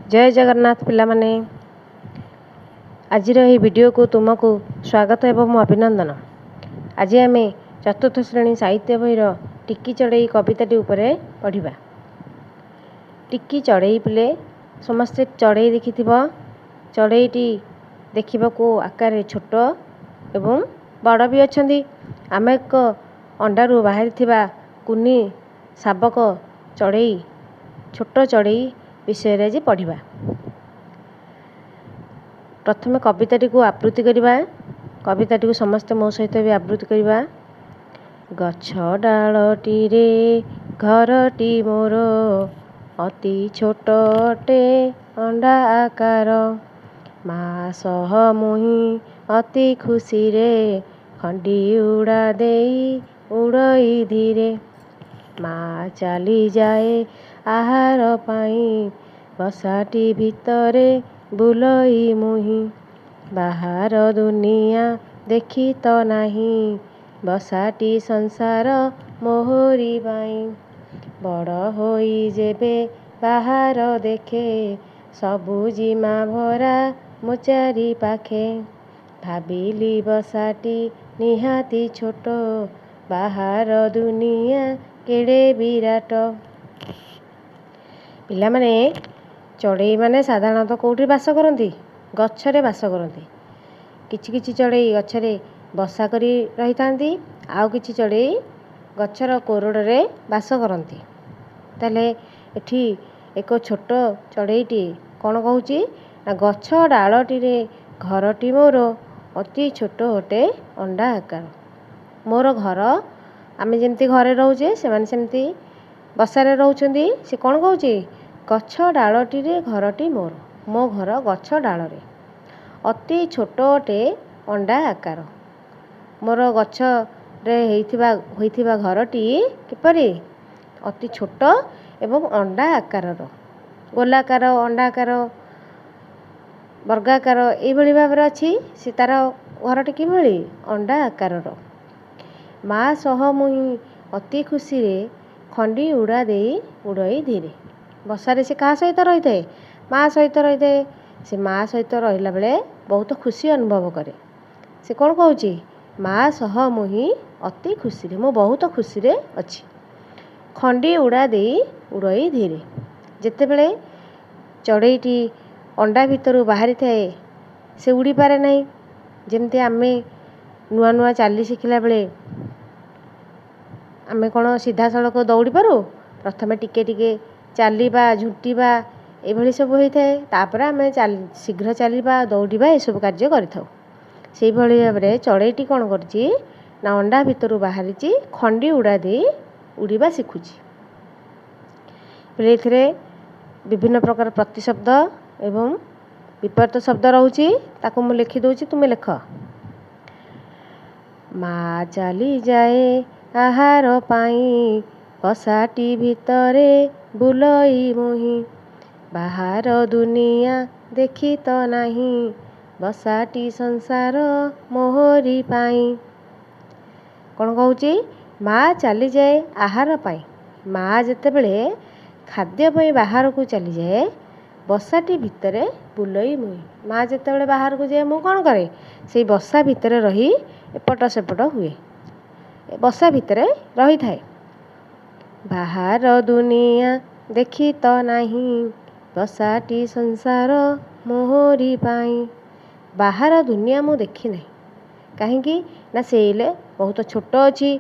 ଜୟ ଜଗନ୍ନାଥ ପିଲାମାନେ, ଆଜିର ଏହି ଭିଡ଼ିଓକୁ ତୁମକୁ ସ୍ୱାଗତ ଏବଂ ଅଭିନନ୍ଦନ। ଆଜି ଆମେ ଚତୁର୍ଥ ଶ୍ରେଣୀ ସାହିତ୍ୟ ବହିର ଟିକି ଚଢ଼େଇ କବିତାଟି ଉପରେ ପଢ଼ିବା। ଟିକି ଚଢ଼େଇ ପିଲେ, ସମସ୍ତେ ଚଢ଼େଇ ଦେଖିଥିବ। ଚଢ଼େଇଟି ଦେଖିବାକୁ ଆକାରରେ ଛୋଟ ଏବଂ ବଡ଼ ବି ଅଛନ୍ତି। ଆମେ ଏକ ଅଣ୍ଡାରୁ ବାହାରିଥିବା କୁନି ଶାବକ ଚଢ଼େଇ, ଛୋଟ ଚଢ଼େଇ ବିଷୟରେ ଆଜି ପଢ଼ିବା। ପ୍ରଥମେ କବିତାଟିକୁ ଆବୃତ୍ତି କରିବା। କବିତାଟିକୁ ସମସ୍ତେ ମୋ ସହିତ ବି ଆବୃତ୍ତି କରିବା। ଗଛ ଡାଳଟିରେ ଘରଟି ମୋର, ଅତି ଛୋଟ ଅଟେ ଅଣ୍ଡା ଆକାର। ମା ସହ ମୁହିଁ ଅତି ଖୁସିରେ, ଖଣ୍ଡି ଉଡ଼ା ଦେଇ ଉଡ଼ଇ ଧୀରେ। ମା ଚାଲିଯାଏ ଆହାର ପାଇଁ, ବସାଟି ଭିତରେ ବୁଲଇ ମୁହିଁ। ବାହାର ଦୁନିଆ ଦେଖି ତ ନାହିଁ, ବସାଟି ସଂସାର ମୋହରି ପାଇଁ। ବଡ଼ ହୋଇ ଯେବେ ବାହାର ଦେଖେ, ସବୁଜିମା ଭରା ମୋ ଚାରି ପାଖେ। ଭାବିଲି ବସାଟି ନିହାତି ଛୋଟ, ବାହାର ଦୁନିଆ କେଡ଼େ ବିରାଟ। ପିଲାମାନେ, ଚଢ଼େଇମାନେ ସାଧାରଣତଃ କେଉଁଠି ବାସ କରନ୍ତି? ଗଛରେ ବାସ କରନ୍ତି। କିଛି କିଛି ଚଢ଼େଇ ଗଛରେ ବସା କରି ରହିଥାନ୍ତି, ଆଉ କିଛି ଚଢ଼େଇ ଗଛର କୋରଡ଼ରେ ବାସ କରନ୍ତି। ତାହେଲେ ଏଠି ଏକ ଛୋଟ ଚଢ଼େଇଟି କ'ଣ କହୁଛି ନା, ଗଛ ଡାଳଟିରେ ଘରଟି ମୋର, ଅତି ଛୋଟ ଅଟେ ଅଣ୍ଡା ଆକାର। ମୋର ଘର, ଆମେ ଯେମିତି ଘରେ ରହୁଛେ, ସେମାନେ ସେମିତି ବସାରେ ରହୁଛନ୍ତି। ସେ କ'ଣ କହୁଛି? ଗଛ ଡାଳଟିରେ ଘରଟି ମୋର, ମୋ ଘର ଗଛ ଡାଳରେ, ଅତି ଛୋଟ ଅଟେ ଅଣ୍ଡା ଆକାର। ମୋର ଗଛରେ ହୋଇଥିବା ଘରଟି କିପରି? ଅତି ଛୋଟ ଏବଂ ଅଣ୍ଡା ଆକାରର, ଗୋଲାକାର, ଅଣ୍ଡା ଆକାର, ବର୍ଗାକାର ଏଇଭଳି ଭାବରେ ଅଛି। ସେ ତା'ର ଘରଟି କିଭଳି? ଅଣ୍ଡା ଆକାରର। ମା ସହ ମୁହିଁ ଅତି ଖୁସିରେ, ଖଣ୍ଡି ଉଡ଼ା ଦେଇ ଉଡ଼ଇ ଧୀରେ। ବସାରେ ସେ କାହା ସହିତ ରହିଥାଏ? ମା ସହିତ ରହିଥାଏ। ସେ ମା ସହିତ ରହିଲା ବେଳେ ବହୁତ ଖୁସି ଅନୁଭବ କରେ। ସେ କ'ଣ କହୁଛି? ମା ସହ ମୁହିଁ ଅତି ଖୁସିରେ, ମୁଁ ବହୁତ ଖୁସିରେ ଅଛି। ଖଣ୍ଡି ଉଡ଼ା ଦେଇ ଉଡ଼ଇ ଧୀରେ। ଯେତେବେଳେ ଚଢ଼େଇଟି ଅଣ୍ଡା ଭିତରୁ ବାହାରିଥାଏ, ସେ ଉଡ଼ିପାରେ ନାହିଁ। ଯେମିତି ଆମେ ନୂଆ ନୂଆ ଚାଲି ଶିଖିଲା ବେଳେ ଆମେ କ'ଣ ସିଧାସଳଖ ଦୌଡ଼ି ପାରୁ? ପ୍ରଥମେ ଟିକେ ଟିକେ ଚାଲିବା, ଝୁଣ୍ଟିବା ଏଭଳି ସବୁ ହୋଇଥାଏ। ତାପରେ ଆମେ ଶୀଘ୍ର ଚାଲିବା, ଦୌଡ଼ିବା ଏସବୁ କାର୍ଯ୍ୟ କରିଥାଉ। ସେଇଭଳି ଭାବରେ ଚଢ଼େଇଟି କ'ଣ କରୁଛି ନା, ଅଣ୍ଡା ଭିତରୁ ବାହାରିଛି, ଖଣ୍ଡି ଉଡ଼ା ଦେଇ ଉଡ଼ିବା ଶିଖୁଛି। ଏଥିରେ ବିଭିନ୍ନ ପ୍ରକାର ପ୍ରତିଶବ୍ଦ ଏବଂ ବିପରୀତ ଶବ୍ଦ ରହୁଛି। ତାକୁ ମୁଁ ଲେଖିଦେଉଛି, ତୁମେ ଲେଖ। ମା ଚାଲିଯାଏ ଆହାର ପାଇଁ, ବସାଟି ଭିତରେ ବୁଲଇ ମୁହିଁ। ବାହାର ଦୁନିଆ ଦେଖି ତ ନାହିଁ, ବସାଟି ସଂସାର ମୋହରି ପାଇଁ। କ'ଣ କହୁଛି? ମା ଚାଲିଯାଏ ଆହାର ପାଇଁ। ମା ଯେତେବେଳେ ଖାଦ୍ୟ ପାଇଁ ବାହାରକୁ ଚାଲିଯାଏ, ବସାଟି ଭିତରେ ବୁଲଇ ମୁହିଁ। ମା ଯେତେବେଳେ ବାହାରକୁ ଯାଏ, ମୁଁ କ'ଣ କରେ? ସେଇ ବସା ଭିତରେ ରହି ଏପଟ ସେପଟ ହୁଏ, ବସା ଭିତରେ ରହିଥାଏ। ବାହାର ଦୁନିଆ ଦେଖି ତ ନାହିଁ, ବସାଟି ସଂସାର ମୋହରି ପାଇଁ। ବାହାର ଦୁନିଆ ମୁଁ ଦେଖି ନାହିଁ। କାହିଁକି ନା ସେ ହେଲେ ବହୁତ ଛୋଟ ଅଛି,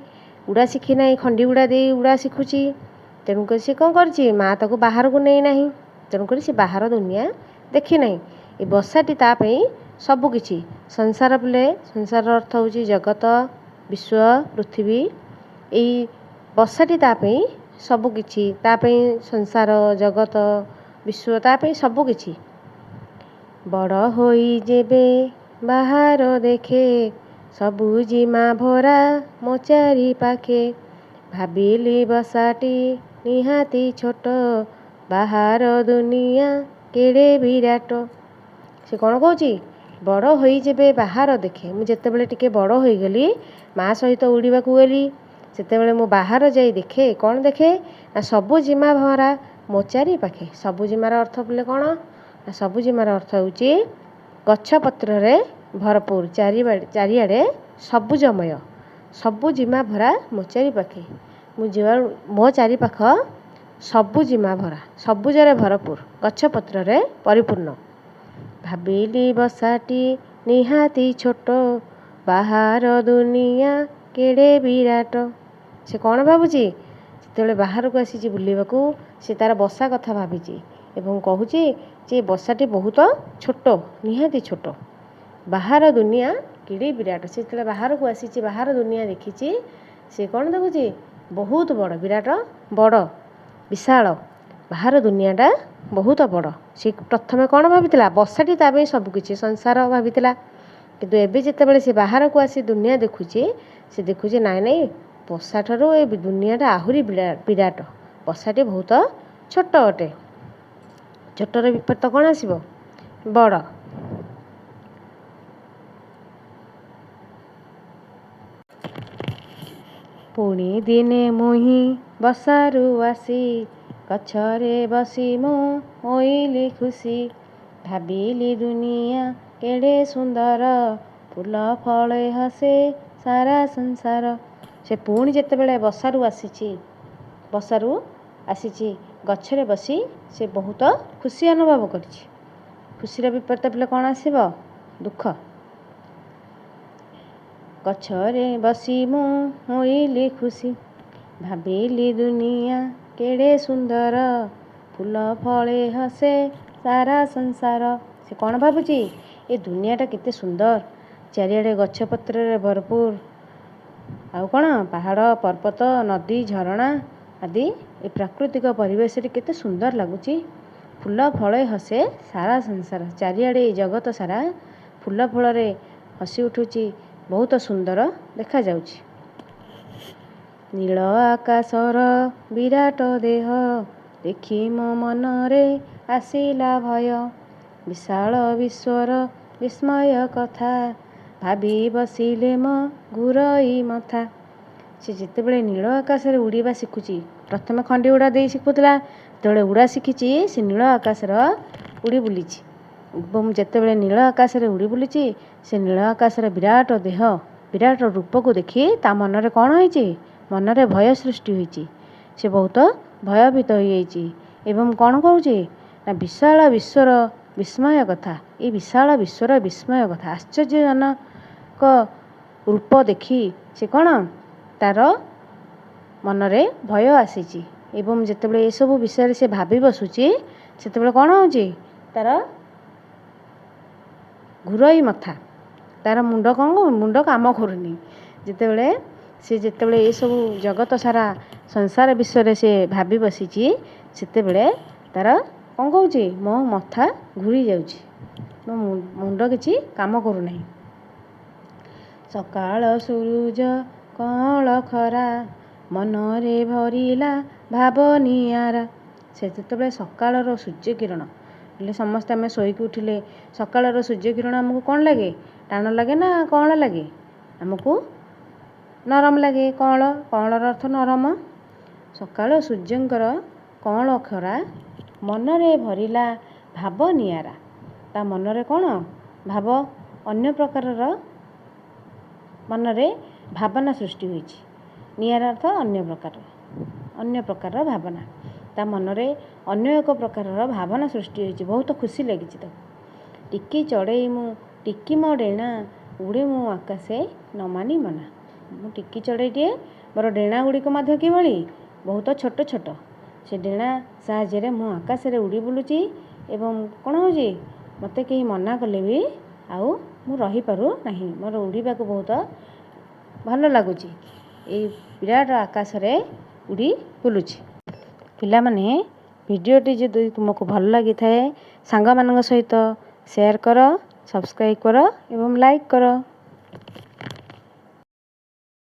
ଉଡ଼ା ଶିଖି ନାହିଁ, ଖଣ୍ଡି ଉଡ଼ା ଦେଇ ଉଡ଼ା ଶିଖୁଛି। ତେଣୁକରି ସେ କ'ଣ କରିଛି? ମା ତାକୁ ବାହାରକୁ ନେଇନାହିଁ, ତେଣୁକରି ସେ ବାହାର ଦୁନିଆ ଦେଖିନାହିଁ। ଏ ବସାଟି ତା ପାଇଁ ସବୁକିଛି। ସଂସାର ବୋଲେ, ସଂସାରର ଅର୍ଥ ହେଉଛି ଜଗତ, ବିଶ୍ୱ, ପୃଥିବୀ। ଏଇ ବସାଟି ତା ପାଇଁ ସବୁକିଛି, ତା ପାଇଁ ସଂସାର, ଜଗତ, ବିଶ୍ୱ, ତା ପାଇଁ ସବୁକିଛି। ବଡ଼ ହୋଇ ଯେବେ ବାହାର ଦେଖେ, ସବୁଜିମା ଭରା ମୋ ଚାରି ପାଖେ। ଭାବିଲି ବସାଟି ନିହାତି ଛୋଟ, ବାହାର ଦୁନିଆ କେଡ଼େ ବିରାଟ। ସେ କ'ଣ କହୁଛି? ବଡ଼ ହୋଇ ଯେବେ ବାହାର ଦେଖେ, ମୁଁ ଯେତେବେଳେ ଟିକେ ବଡ଼ ହୋଇଗଲି, ମା ସହିତ ଉଡ଼ିବାକୁ ଗଲି, ସେତେବେଳେ ମୁଁ ବାହାର ଯାଇ ଦେଖେ। କ'ଣ ଦେଖେ ନା, ସବୁଜିମା ଭରା ମୋ ଚାରି ପାଖେ। ସବୁଜିମାର ଅର୍ଥ ବୋଲେ କ'ଣ? ନା, ସବୁଜିମାର ଅର୍ଥ ହେଉଛି ଗଛପତ୍ରରେ ଭରପୁର, ଚାରିଆଡ଼େ ସବୁଜମୟ। ସବୁଜିମା ଭରା ମୋ ଚାରିପାଖେ। ମୁଁ ଯେଉଁ ମୋ ଚାରିପାଖ ସବୁଜିମା ଭରା, ସବୁଜରେ ଭରପୁର, ଗଛପତ୍ରରେ ପରିପୂର୍ଣ୍ଣ। ଭାବିଲି ବସାଟି ନିହାତି ଛୋଟ, ବାହାର ଦୁନିଆ କେଡ଼େ ବିରାଟ। ସେ କ'ଣ ଭାବୁଛି? ଯେତେବେଳେ ବାହାରକୁ ଆସିଛି ବୁଲିବାକୁ, ସେ ତା'ର ବସା କଥା ଭାବିଛି ଏବଂ କହୁଛି ଯେ ବସାଟି ବହୁତ ଛୋଟ, ନିହାତି ଛୋଟ, ବାହାର ଦୁନିଆ କେଡ଼େ ବିରାଟ। ସେ ଯେତେବେଳେ ବାହାରକୁ ଆସିଛି, ବାହାର ଦୁନିଆ ଦେଖିଛି, ସେ କ'ଣ ଦେଖୁଛି? ବହୁତ ବଡ଼, ବିରାଟ, ବଡ଼, ବିଶାଳ। ବାହାର ଦୁନିଆଟା ବହୁତ ବଡ଼। ସେ ପ୍ରଥମେ କ'ଣ ଭାବିଥିଲା? ବସାଟି ତା ପାଇଁ ସବୁକିଛି ସଂସାର ଭାବିଥିଲା। କିନ୍ତୁ ଏବେ ଯେତେବେଳେ ସେ ବାହାରକୁ ଆସି ଦୁନିଆ ଦେଖୁଛି, ସେ ଦେଖୁଛି ନାଇଁ ନାଇଁ, ବସାଠାରୁ ଏ ଦୁନିଆଟା ଆହୁରି ବିରାଟ, ବସାଟି ବହୁତ ଛୋଟ ଅଟେ। ଛୋଟର ବିପରୀତ କ'ଣ ଆସିବ? ବଡ଼। ପୁଣି ଦିନେ ମୁହିଁ ବସାରୁ ଆସି ଗଛରେ ବସି ମୁଁ ହୋଇଲି ଖୁସି। ଭାବିଲି ଦୁନିଆ କେଡ଼େ ସୁନ୍ଦର, ଫୁଲ ଫଳେ ହସେ ସାରା ସଂସାର। ସେ ପୁଣି ଯେତେବେଳେ ବସାରୁ ଆସିଛି, ଗଛରେ ବସି ସେ ବହୁତ ଖୁସି ଅନୁଭବ କରିଛି। ଖୁସିର ବିପରୀତ ପିଲେ କ'ଣ ଆସିବ? ଦୁଃଖ। ଗଛରେ ବସି ମୁଁ ହୋଇଲି ଖୁସି, ଭାବିଲି ଦୁନିଆ କେଡ଼େ ସୁନ୍ଦର, ଫୁଲ ଫଳେ ହସେ ସାରା ସଂସାର। ସେ କ'ଣ ଭାବୁଛି? ଏ ଦୁନିଆଟା କେତେ ସୁନ୍ଦର, ଚାରିଆଡ଼େ ଗଛପତ୍ରରେ ଭରପୁର, ଆଉ କ'ଣ ପାହାଡ଼, ପର୍ବତ, ନଦୀ, ଝରଣା ଆଦି। ଏ ପ୍ରାକୃତିକ ପରିବେଶରେ କେତେ ସୁନ୍ଦର ଲାଗୁଛି। ଫୁଲ ଫଳେ ହସେ ସାରା ସଂସାର। ଚାରିଆଡ଼େ ଏ ଜଗତ ସାରା ଫୁଲ ଫଳରେ ହସି ଉଠୁଛି, ବହୁତ ସୁନ୍ଦର ଦେଖାଯାଉଛି। ନୀଳ ଆକାଶର ବିରାଟ ଦେହ ଦେଖି ମୋ ମନରେ ଆସିଲା ଭୟ। ବିଶାଳ ବିଶ୍ୱର ବିସ୍ମୟ କଥା ଭାବି ବସିଲେ ମୋ ଘୁରଇ ମଥା। ସେ ଯେତେବେଳେ ନୀଳ ଆକାଶରେ ଉଡ଼ିବା ଶିଖୁଛି, ପ୍ରଥମେ ଖଣ୍ଡି ଉଡ଼ା ଦେଇ ଶିଖୁଥିଲା, ଯେତେବେଳେ ଉଡ଼ା ଶିଖିଛି, ସେ ନୀଳ ଆକାଶର ଉଡ଼ି ବୁଲିଛି ଏବଂ ଯେତେବେଳେ ନୀଳ ଆକାଶରେ ଉଡ଼ି ବୁଲିଛି, ସେ ନୀଳ ଆକାଶର ବିରାଟ ଦେହ, ବିରାଟ ରୂପକୁ ଦେଖି ତା ମନରେ କ'ଣ ହେଇଛି? ମନରେ ଭୟ ସୃଷ୍ଟି ହୋଇଛି। ସେ ବହୁତ ଭୟଭୀତ ହୋଇଯାଇଛି ଏବଂ କ'ଣ କହୁଛି ନା, ବିଶାଳ ବିଶ୍ୱର ବିସ୍ମୟ କଥା, ଏଇ ବିଶାଳ ବିଶ୍ୱର ବିସ୍ମୟ କଥା, ଆଶ୍ଚର୍ଯ୍ୟଜନକ ରୂପ ଦେଖି ସେ କ'ଣ ତାର ମନରେ ଭୟ ଆସିଛି। ଏବଂ ଯେତେବେଳେ ଏସବୁ ବିଷୟରେ ସେ ଭାବି ବସୁଛି, ସେତେବେଳେ କ'ଣ ହେଉଛି? ତାର ଘୁରଇ ମଥା, ତାର ମୁଣ୍ଡ କ'ଣ, ମୁଣ୍ଡ କାମ କରୁନି। ଯେତେବେଳେ ଏସବୁ ଜଗତ ସାରା ସଂସାର ବିଷୟରେ ସେ ଭାବି ବସିଛି, ସେତେବେଳେ ତାର କ'ଣ କହୁଛି? ମୋ ମଥା ଘୁରି ଯାଉଛି, ମୋ ମୁଣ୍ଡ କିଛି କାମ କରୁନାହିଁ। ସକାଳ ସୂରୁଜ କଅଁଳ ଖରା ମନରେ ଭରିଲା ଭାବ ନିଆରା। ସେ ଯେତେବେଳେ ସକାଳର ସୂର୍ଯ୍ୟ କିରଣ ହେଲେ, ସମସ୍ତେ ଆମେ ଶୋଇକି ଉଠିଲେ ସକାଳର ସୂର୍ଯ୍ୟ କିରଣ ଆମକୁ କ'ଣ ଲାଗେ? ଟାଣ ଲାଗେ ନା କଅଁଳ ଲାଗେ? ଆମକୁ ନରମ ଲାଗେ, କଅଁଳ। କଅଁଳର ଅର୍ଥ ନରମ। ସକାଳ ସୂର୍ଯ୍ୟଙ୍କର କଅଁଳ ଖରା ମନରେ ଭରିଲା ଭାବ ନିଆରା। ତା ମନରେ କ'ଣ ଭାବ, ଅନ୍ୟ ପ୍ରକାରର ମନରେ ଭାବନା ସୃଷ୍ଟି ହୋଇଛି। ନିଆରା ଅର୍ଥ ଅନ୍ୟ ପ୍ରକାର, ଅନ୍ୟ ପ୍ରକାରର ଭାବନା। ତା ମନରେ ଅନ୍ୟ ଏକ ପ୍ରକାରର ଭାବନା ସୃଷ୍ଟି ହୋଇଛି, ବହୁତ ଖୁସି ଲାଗିଛି ତାକୁ। ଟିକି ଚଢ଼େଇ ମୁଁ ଟିକି ମୋ ଡେଣା, ଉଡ଼େ ମୁଁ ଆକାଶେ ନ ମାନି ମନା। ମୁଁ ଟିକି ଚଢ଼େଇଟିଏ, ମୋର ଡେଣା ଗୁଡ଼ିକ ମଧ୍ୟ କିଭଳି? ବହୁତ ଛୋଟ ଛୋଟ। ସେ ଡେଣା ସାହାଯ୍ୟରେ ମୁଁ ଆକାଶରେ ଉଡ଼ି ବୁଲୁଛି ଏବଂ କ'ଣ ହେଉଛି? ମୋତେ କେହି ମନା କଲେ ବି ଆଉ ମୁଁ ରହିପାରୁ ନାହିଁ। ମୋର ଉଡ଼ିବାକୁ ବହୁତ ଭଲ ଲାଗୁଛି, ଏଇ ବିରାଟ ଆକାଶରେ ଉଡ଼ି ବୁଲୁଛି। ପିଲାମାନେ, ଭିଡ଼ିଓଟି ଯଦି ତୁମକୁ ଭଲ ଲାଗିଥାଏ, ସାଙ୍ଗମାନଙ୍କ ସହିତ ସେୟାର କର, ସବସ୍କ୍ରାଇବ୍ କର ଏବଂ ଲାଇକ୍ କର।